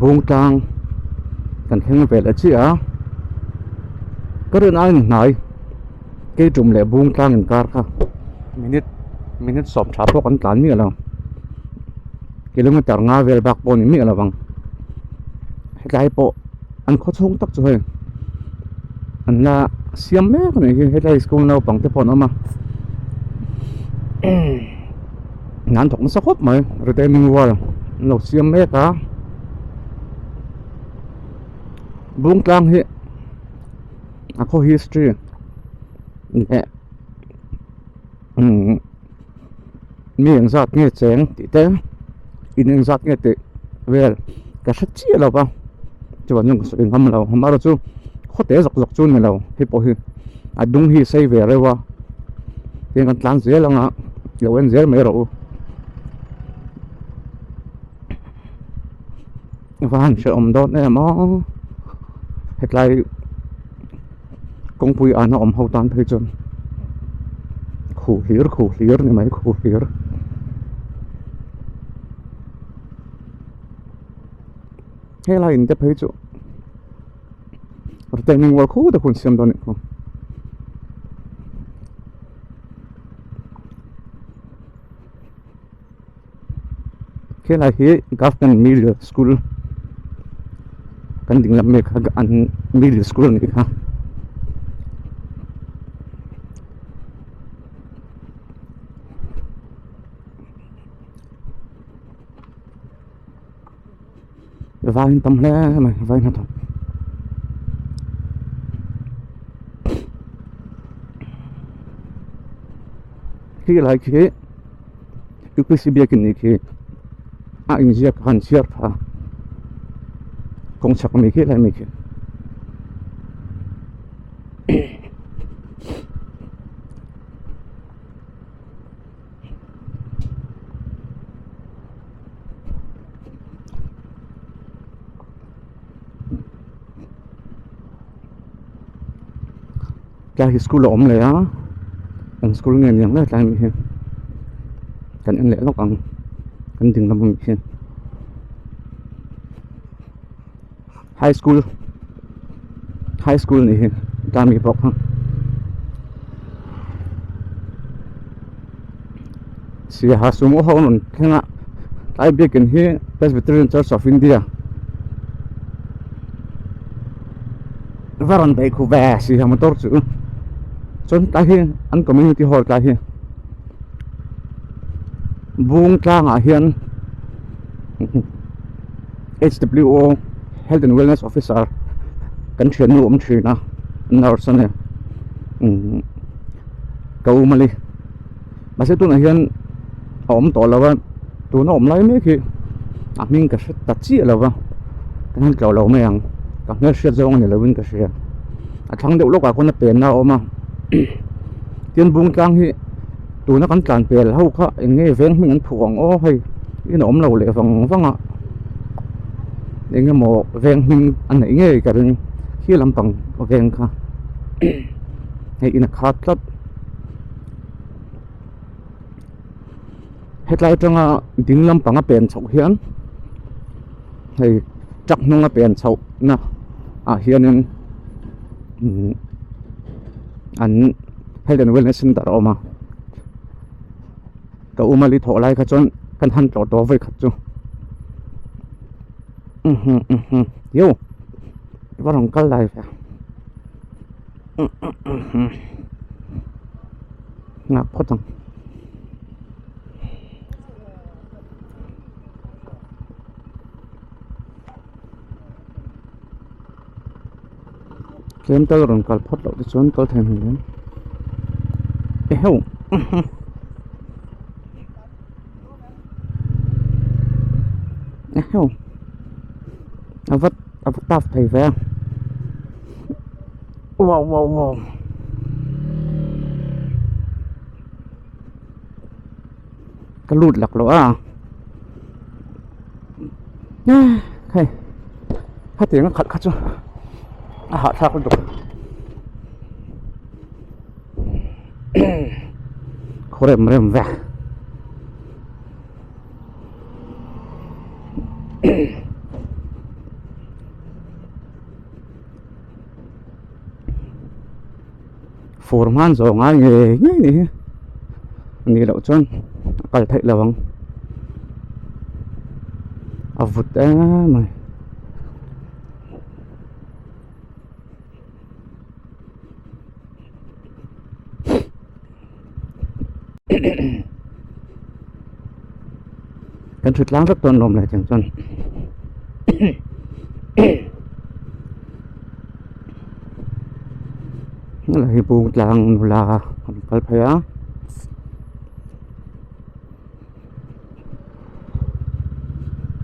Bungtlang kan thleng ve leh chiah a ka rin aiin hnai Keitum leh Bungtlang inkar kha minute minute sawm tha pawh kan tlan miah lo kilometer nga vel bak pawh a ni miah lo ang hetlai pawh an khaw chhung tak chu hei an la siam mek a nih hi hetlai school naupang te pawh an awm a an thawk nasa khawp mai retaining wall an lo siam mek a Bungtlang hi a khaw history leh umm mi engzat nge cheng tih te in engzat nge tih vel ka hre chiah lo va chuan ka sawi ngam lo amaherawhchu khaw te zawk zawk chu a ni lo hei pawh hi a dung hi sei ve reuh a tin kan tlan zel ang a lo en zel mai rawh u va han hrehawm dawn em aw hetlai kawngpui an a awm ho tan phei chuan khuh hlir khuh hlir ni mai khuh hlir. Helai in te phei chu retaining wall khu te khu an siam dawn a nih khu. Helai hi government middle school kan ding lam mek kha an middle school a nih kha. Vai tam hle mai vai hnathawk khi lai khi upc biakin nih khi a inziak a han chhiar tha kawng chhak ami khi lai ami khi. Tlai hi school a awm leh a eng school nge ni ang le tlai mi hi kan en leh lawk ang kan ding lam ami hi high school high school nih hi tlai mi pawh kha Siaha sumo ho an rawn thleng a tlai biakin hi Presbyterian Church of India va rawn beih khuh ve Siaha motor chu chuan tlai hi an community hall tlai hi bung tlangah hian H_W_O health and wellness officer kan thiannu awm thin a nurse a ni umm ka u mali mahse tunah hian a awm tawh lo a tuna awm lai mek hi a hming ka hre ta chiah lo va ka han tlawh lo mai ang ka hmelhriat zawng a ni lovin ka hria a thlang deuh lawkah khawn a penna a awm a tin bung tlang hi tuna kan tlan pel ho kha eng nge veng hming an phuh ang aw hei in a awm lo leh vang vang a eng emaw veng hming a neih ngei ka ring khi lampang veng kha hei in a khat tlat. Hetlai atanga ding lampang a pen chhoh hian hei truck hnung a pen chhoh na ah hianin umm an health and wellness center a awm a ka u mali thawh lai kha chuan kan han tlawh tawh vawikhat chu yo va rawn kal lai ve. Nghak phawt ang. Tlem tal rawn kal phawt loh te chuan kal thei hmel em eheu eheu a va a va tough thei ve a wow wow wow ka lut lak loh a hei hetiang a khalh kha chu a hahthlak lutuk khaw rem rem ve. Fur hman zawh ngai ngei ngei ni hi a nih loh chuan a kal theih lo ang a vut em mai. Kan thut tlang vek dawn lawm leh cheng chuan hei bung tlang nula an kal phei a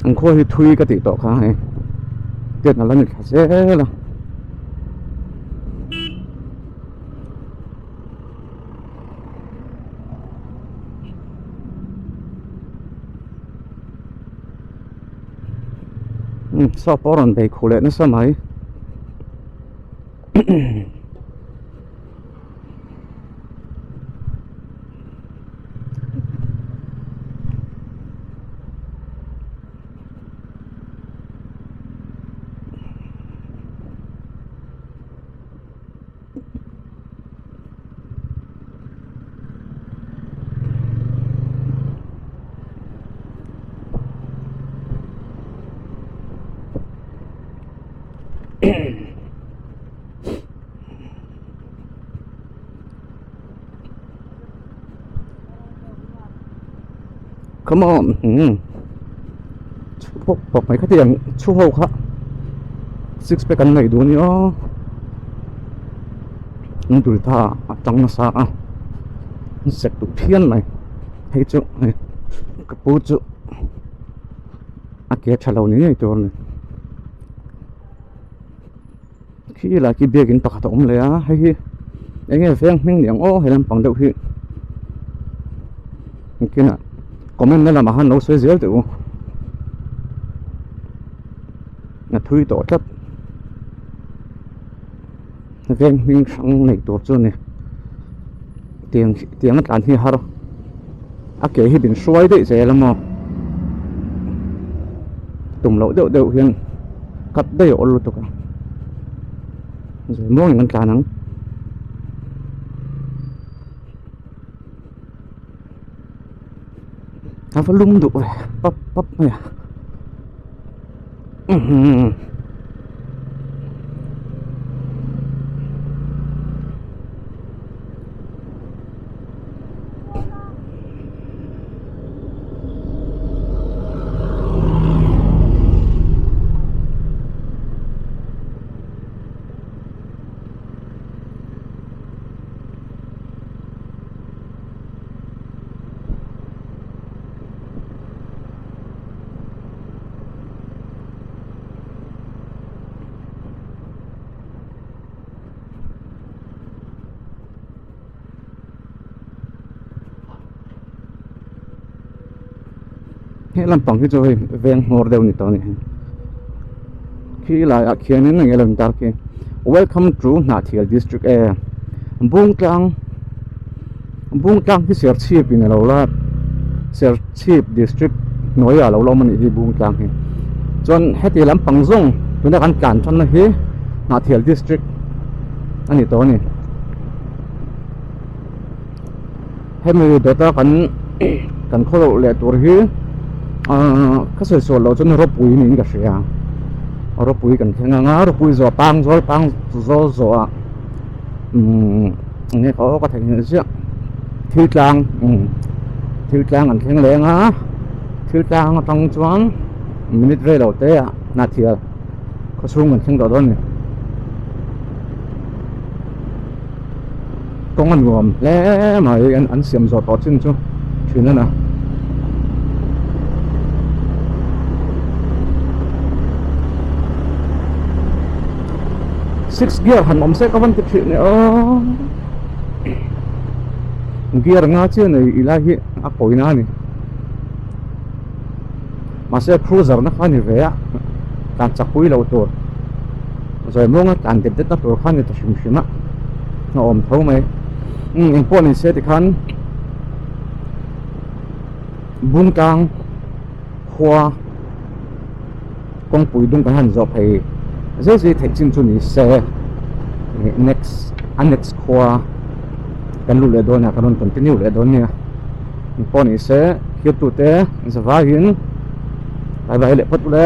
an khua hi thui ka tih tawh kha hei tiat a la ni thla zel a. Saw pawh a rawn bei khuh leh nasa mai Come on chhu pawp mai khatiang chhu ho kha six pack an neih duh a nia an dul tha a tang nasa a an sek duh phian mai hei chu hei ka pu chu a ke tha lo ni ngei tur a ni khi lai khi biakin pakhat a awm leh a hei hi eng nge veng hming ni ang aw he lampang deuh hi engtin ah comment na lamah khan lo sawi zel teh u a thui tawh tlat veng hming hrang nei tur chu a ni tiang tiang a tlan hi har a ke hi min hruai daih zel a maw tum loh deuh deuh hian cut daih a awl lutuk a zui muangin kan tlan ang. A va lum duh ve pap pap mai a He lampang hi chu hei veng hmawr deuh a ni tawh a ni khi laiah khianin eng elo intar khi welcome to Hnahthial district e Bungtlang Bungtlang hi Serchhip in alo la Serchhip district hnuaiah alo la awm a nih hi Bungtlang hi chuan heti lampang zawng tuna kan tlan tanna hi Hnahthial district a ni tawh a ni hemi dawta kan kan khawloh leh tur hi ahh ka sawi sual loh chuan rawpui niin ka hria rawpui kan thleng ang a rawpui zawh pang zawl pang zawl zawh ah umm enge ka aw ka theihnghilh ziah thil tlang umm thil tlang an thleng leng a thil tlang atang chuan minute rei lo te ah Hnahthial khawchhung kan thleng tawh dawn a ni kawng a nuam hle mai an siam zawh tawh chin chu thin a na. Six gear han awm se ka van ti thin e aw gear nga chiah nei ila hi a pawina a ni mahse cruiser na kha a ni ve a tlan chak pui loh tur zawi muanga tlan det det na tur kha a ni ta hrim hrim a a awm tho mai umm engpawh ni se tikhan Bungtlang khua kawngpui dung kan han zawh phei zui zui theih chin chu ni se next a next khua. Kan luh leh dawn a, kan rawn continue leh dawn nia. Engpawh ni se, thirtute zavaiin bye bye leh phawt ule.